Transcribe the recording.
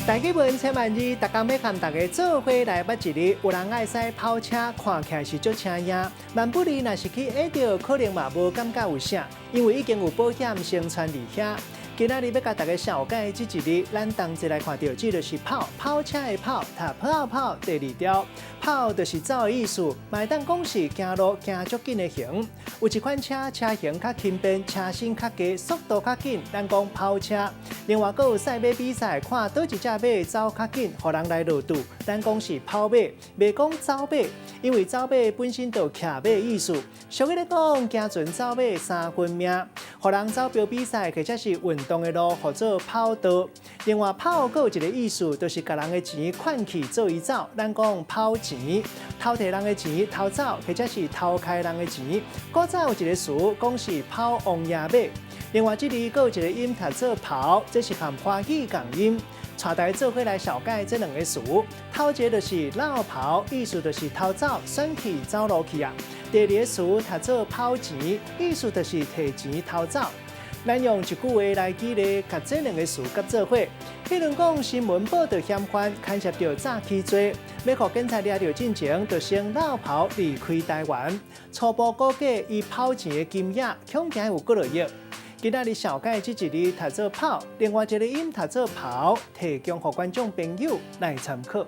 台語文千萬字，逐工欲共大家做伙來捌一字。有人愛駛跑車，看起來是足車影。萬不利若是去揤著，可能嘛無感覺有啥，因為已經有保險先穿佇遐。今仔日欲共大家紹介這一字，咱同齊來看著，這就是跑，跑車的跑，讀跑跑第二調，跑就是走的意思，嘛會當講是行路行足緊的型。有一款車車型較輕便，車身較低，速度較緊，咱講跑車。另外，閣有賽馬比賽，看佗一隻馬走較緊，予人來落注，咱講是跑馬，袂講走馬，因為走馬本身就騎馬的意思。俗語咧講，行船走馬三分命，予人走標比賽或者是運動的路，號做跑道。另外，跑閣有一個意思，就是共人的錢款去做伊走，咱講跑錢，偷提人的錢偷走，或者是偷開人的錢。古早有一個詞講是跑王爺馬。另外，這裡閣有一個音讀做刨，這是和華語仝音。帶大家做伙來紹介這兩個詞，頭一個就是落跑，意思就是偷走、選去走路去啊。第二個詞讀做跑錢，意思就是提錢偷走。咱用一句話來舉例，共這兩個詞結做伙。譬如講，新聞報導嫌犯牽涉著詐欺罪，欲予警察掠著進前，就先落跑離開台灣。初步估計，伊跑錢的金額恐驚有幾落億。今仔日紹介這一字讀做跑，另外一個音讀做刨，提供予觀眾朋友來參考。